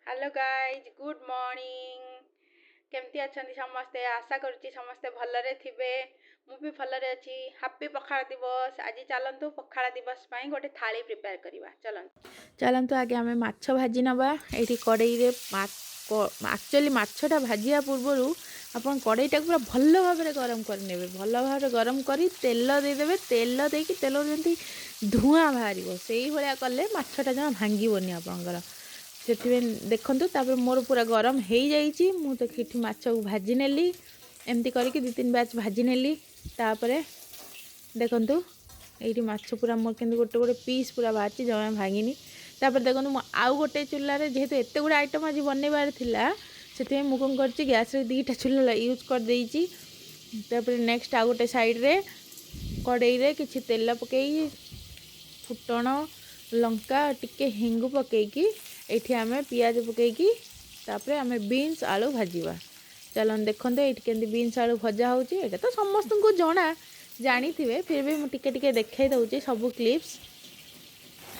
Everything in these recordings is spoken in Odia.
Hello guys, good morning. କେମିତି ଅଛନ୍ତି ସମସ୍ତେ? ଆଶା କରୁଛି ସମସ୍ତେ ଭଲରେ ଥିବେ। ମୁଁ ବି ଭଲରେ ଅଛି। ହାପି ପଖାଳ ଦିବସ। ଆଜି ଚାଲନ୍ତୁ ପଖାଳ ଦିବସ ପାଇଁ ଗୋଟେ ଥାଳି ପ୍ରିପେୟାର କରିବା। ଚାଲନ୍ତୁ ଚାଲନ୍ତୁ, ଆଗେ ଆମେ ମାଛ ଭାଜି ନେବା। ଏଇଠି କଡ଼େଇରେ, ଆକ୍ଚୁଆଲି ମାଛଟା ଭାଜିବା ପୂର୍ବରୁ ଆପଣ କଡ଼େଇଟାକୁ ପୁରା ଭଲ ଭାବରେ ଗରମ କରିନେବେ। ଭଲ ଭାବରେ ଗରମ କରି ତେଲ ଦେଇଦେବେ। ତେଲ ଦେଇକି ତେଲରୁ ଯେମିତି ଧୂଆଁ ବାହାରିବ, ସେଇଭଳିଆ କଲେ ମାଛଟା ଜମା ଭାଙ୍ଗିବନି ଆପଣଙ୍କର। ସେଥିପାଇଁ ଦେଖନ୍ତୁ, ତାପରେ ମୋର ପୁରା ଗରମ ହେଇଯାଇଛି। ମୁଁ ତ ଏଠି ମାଛକୁ ଭାଜି ନେଲି। ଏମିତି କରିକି ଦୁଇ ତିନି ବ୍ୟାଚ୍ ଭାଜି ନେଲି। ତାପରେ ଦେଖନ୍ତୁ, ଏଇଠି ମାଛ ପୁରା ମୋର କିନ୍ତୁ ଗୋଟେ ଗୋଟେ ପିସ୍ ପୁରା ବାହାରିଛି, ଜମା ଭାଙ୍ଗିନି। ତାପରେ ଦେଖନ୍ତୁ, ମୁଁ ଆଉ ଗୋଟେ ଚୁଲାରେ, ଯେହେତୁ ଏତେ ଗୁଡ଼େ ଆଇଟମ୍ ଆଜି ବନେଇବାର ଥିଲା, ସେଥିପାଇଁ ମୁଁ କ'ଣ କରିଛି, ଗ୍ୟାସ୍ରେ ଦୁଇଟା ଚୁଲା ୟୁଜ୍ କରିଦେଇଛି। ତାପରେ ନେକ୍ସଟ ଆଉ ଗୋଟେ ସାଇଡ଼୍ରେ କଡ଼େଇରେ କିଛି ତେଲ ପକାଇ, ଫୁଟଣ, ଲଙ୍କା, ଟିକେ ହେଙ୍ଗୁ ପକାଇକି ଏଇଠି ଆମେ ପିଆଜ ପକାଇକି ତାପରେ ଆମେ ବିନ୍ସ ଆଳୁ ଭାଜିବା। ଚାଲନ୍ତୁ, ଦେଖନ୍ତୁ ଏଇଠି କେମିତି ବିନ୍ସ ଆଳୁ ଭଜା ହେଉଛି। ଏଇଟା ତ ସମସ୍ତଙ୍କୁ ଜଣା, ଜାଣିଥିବେ, ଫିର୍ ବି ମୁଁ ଟିକେ ଟିକେ ଦେଖାଇ ଦେଉଛି ସବୁ କ୍ଲିପ୍ସ।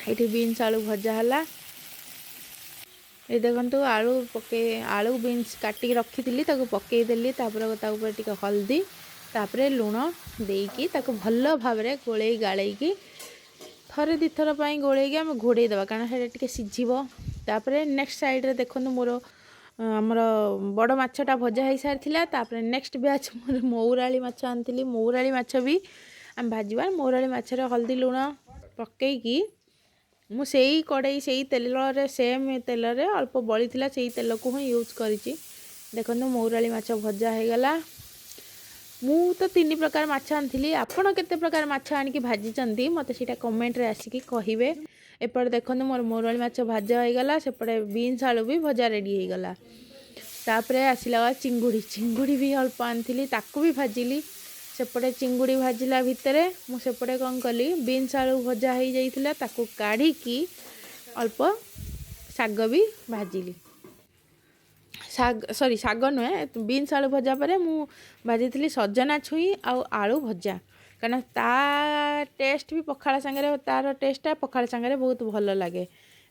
ଏଇଠି ବିନ୍ସ ଆଳୁ ଭଜା ହେଲା। ଏଇ ଦେଖନ୍ତୁ, ଆଳୁ ପକେଇ, ଆଳୁ ବିନ୍ସ କାଟିକି ରଖିଥିଲି, ତାକୁ ପକେଇଦେଲି। ତାପରେ ତା ଉପରେ ଟିକେ ହଳଦୀ, ତାପରେ ଲୁଣ ଦେଇକି ତାକୁ ଭଲ ଭାବରେ ଗୋଳେଇ ଗାଳେଇକି ଥରେ ଦୁଇଥର ପାଇଁ ଗୋଳେଇକି ଆମେ ଘୋଡ଼େଇ ଦେବା, କାରଣ ସେଇଟା ଟିକେ ସିଝିବ। ତାପରେ ନେକ୍ସଟ ସାଇଡ଼୍ରେ ଦେଖନ୍ତୁ, ମୋର ଆମର ବଡ଼ ମାଛଟା ଭଜା ହେଇସାରିଥିଲା। ତାପରେ ନେକ୍ସଟ ବ୍ୟାଚ୍ ମୋର ମଉରାଳି ମାଛ ଆଣିଥିଲି। ମଉରାଳି ମାଛ ବି ଆମେ ଭାଜିବା। ମଉରାଳି ମାଛରେ ହଳଦୀ ଲୁଣ ପକେଇକି ମୁଁ ସେଇ କଡ଼େଇ, ସେଇ ତେଲରେ, ସେମ୍ ତେଲରେ, ଅଳ୍ପ ବଳିଥିଲା, ସେଇ ତେଲକୁ ହିଁ ୟୁଜ୍ କରିଛି। ଦେଖନ୍ତୁ, ମଉରାଳି ମାଛ ଭଜା ହେଇଗଲା। ମୁଁ ତ ତିନି ପ୍ରକାର ମାଛ ଆଣିଥିଲି। ଆପଣ କେତେ ପ୍ରକାର ମାଛ ଆଣିକି ଭାଜିଛନ୍ତି, ମୋତେ ସେଇଟା କମେଣ୍ଟରେ ଆସିକି କହିବେ। ଏପଟେ ଦେଖନ୍ତୁ, ମୋର ମଉରାଳି ମାଛ ଭଜା ହେଇଗଲା। ସେପଟେ ବିନ୍ସ ଆଳୁ ବି ଭଜା ରେଡ଼ି ହେଇଗଲା। ତାପରେ ଆସିଲା ଚିଙ୍ଗୁଡ଼ି। ଚିଙ୍ଗୁଡ଼ି ବି ଅଳ୍ପ ଆଣିଥିଲି, ତାକୁ ବି ଭାଜିଲି। ସେପଟେ ଚିଙ୍ଗୁଡ଼ି ଭାଜିଲା ଭିତରେ ମୁଁ ସେପଟେ କ'ଣ କଲି, ବିନ୍ସ ଆଳୁ ଭଜା ହେଇଯାଇଥିଲା, ତାକୁ କାଢ଼ିକି ଅଳ୍ପ ଶାଗ ବି ଭାଜିଲି। ଶାଗ, ସରି, ଶାଗ ନୁହେଁ, ବିନ୍ସ ଆଳୁ ଭଜା ପରେ ମୁଁ ଭାଜିଥିଲି ସଜନା ଛୁଇଁ ଆଉ ଆଳୁ ଭଜା, କାରଣ ତା ଟେଷ୍ଟ ବି ପଖାଳ ସାଙ୍ଗରେ, ତା'ର ଟେଷ୍ଟଟା ପଖାଳ ସାଙ୍ଗରେ ବହୁତ ଭଲ ଲାଗେ।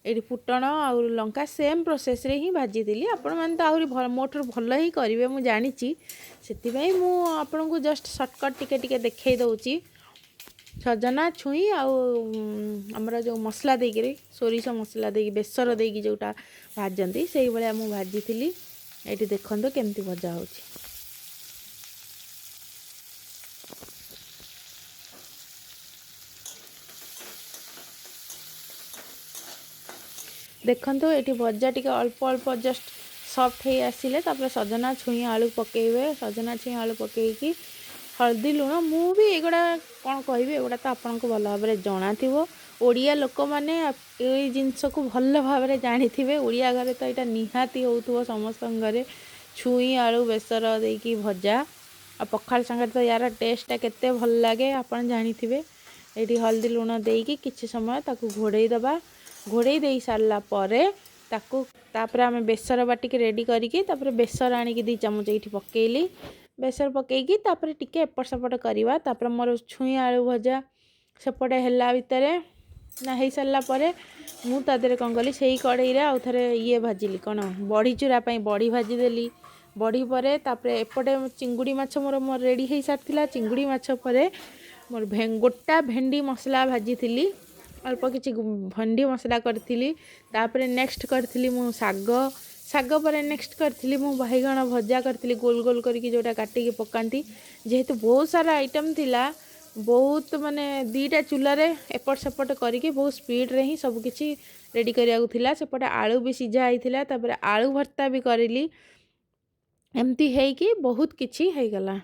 ଏଇଠି ଫୁଟଣ ଆଉ ଲଙ୍କା ସେମ୍ ପ୍ରୋସେସ୍ରେ ହିଁ ଭାଜିଥିଲି। ଆପଣମାନେ ତ ଆହୁରି ମୋ ଠାରୁ ଭଲ ହିଁ କରିବେ, ମୁଁ ଜାଣିଛି। ସେଥିପାଇଁ ମୁଁ ଆପଣଙ୍କୁ ଜଷ୍ଟ ସର୍ଟକଟ୍ ଟିକେ ଟିକେ ଦେଖାଇ ଦେଉଛି। ସଜନା ଛୁଇଁ ଆଉ ଆମର ଯେଉଁ ମସଲା ଦେଇକିରି, ସୋରିଷ ମସଲା ଦେଇକି, ବେସର ଦେଇକି ଯେଉଁଟା ଭାଜନ୍ତି, ସେଇଭଳିଆ ମୁଁ ଭାଜିଥିଲି। ଏଇଠି ଦେଖନ୍ତୁ କେମିତି ଭଜା ହେଉଛି। ଦେଖନ୍ତୁ, ଏଠି ଭଜା ଟିକେ ଅଳ୍ପ ଅଳ୍ପ ଜଷ୍ଟ ସଫ୍ଟ ହେଇ ଆସିଲେ ତାପରେ ସଜନା ଛୁଇଁ ଆଳୁ ପକାଇବେ। ସଜନା ଛୁଇଁ ଆଳୁ ପକାଇକି ହଳଦୀ ଲୁଣ, ମୁଁ ବି ଏଗୁଡ଼ା କ'ଣ କହିବି, ଏଗୁଡ଼ା ତ ଆପଣଙ୍କୁ ଭଲ ଭାବରେ ଜଣାଥିବ। ଓଡ଼ିଆ ଲୋକମାନେ ଏଇ ଜିନିଷକୁ ଭଲ ଭାବରେ ଜାଣିଥିବେ। ଓଡ଼ିଆ ଘରେ ତ ଏଇଟା ନିହାତି ହେଉଥିବ, ସମସ୍ତଙ୍କ ଘରେ ଛୁଇଁ ଆଳୁ ବେସର ଦେଇକି ଭଜା। ଆଉ ପଖାଳ ସାଙ୍ଗରେ ତ ୟାର ଟେଷ୍ଟଟା କେତେ ଭଲ ଲାଗେ, ଆପଣ ଜାଣିଥିବେ। ଏଇଠି ହଳଦୀ ଲୁଣ ଦେଇକି କିଛି ସମୟ ତାକୁ ଘୋଡ଼େଇ ଦେବା। ଘୋଡ଼େଇ ଦେଇ ସାରିଲା ପରେ ତାକୁ ତାପରେ ଆମେ ବେସର ବାଟିକି ରେଡ଼ି କରିକି, ତାପରେ ବେସର ଆଣିକି 2 ଚାମଚ ଏଇଠି ପକାଇଲି। ବେସର ପକାଇକି ତାପରେ ଟିକେ ଏପଟ ସେପଟ କରିବା। ତାପରେ ମୋର ଛୁଇଁ ଆଳୁ ଭଜା ସେପଟେ ହେଲା ଭିତରେ ନା ହେଇସାରିଲା ପରେ ମୁଁ ତା ଦେହରେ କ'ଣ କଲି, ସେଇ କଡ଼େଇରେ ଆଉ ଥରେ ଇଏ ଭାଜିଲି। କ'ଣ, ବଢ଼ି ଚୁରା ପାଇଁ ବଢ଼ି ଭାଜିଦେଲି। ବଢ଼ି ପରେ ତାପରେ ଏପଟେ ଚିଙ୍ଗୁଡ଼ି ମାଛ ମୋର ମୋର ରେଡ଼ି ହେଇସାରିଥିଲା। ଚିଙ୍ଗୁଡ଼ି ମାଛ ପରେ ମୋର ଗୋଟା ଭେଣ୍ଡି ମସଲା ଭାଜିଥିଲି। ଅଳ୍ପ କିଛି ଭେଣ୍ଡି ମସଲା କରିଥିଲି। ତାପରେ ନେକ୍ସଟ କରିଥିଲି ମୁଁ ଶାଗ। ଶାଗ ପରେ ନେକ୍ସଟ କରିଥିଲି ମୁଁ ବାଇଗଣ ଭଜା କରିଥିଲି, ଗୋଲ ଗୋଲ କରିକି ଯେଉଁଟା କାଟିକି ପକାନ୍ତି। ଯେହେତୁ ବହୁତ ସାରା ଆଇଟମ୍ ଥିଲା, ବହୁତ ମାନେ ଦୁଇଟା ଚୁଲାରେ ଏପଟ ସେପଟ କରିକି ବହୁତ ସ୍ପିଡ଼ରେ ହିଁ ସବୁକିଛି ରେଡ଼ି କରିବାକୁ ଥିଲା। ସେପଟେ ଆଳୁ ବି ସିଝା ହେଇଥିଲା, ତାପରେ ଆଳୁ ଭର୍ତ୍ତା ବି କରିଲି। ଏମିତି ହେଇକି ବହୁତ କିଛି ହେଇଗଲା।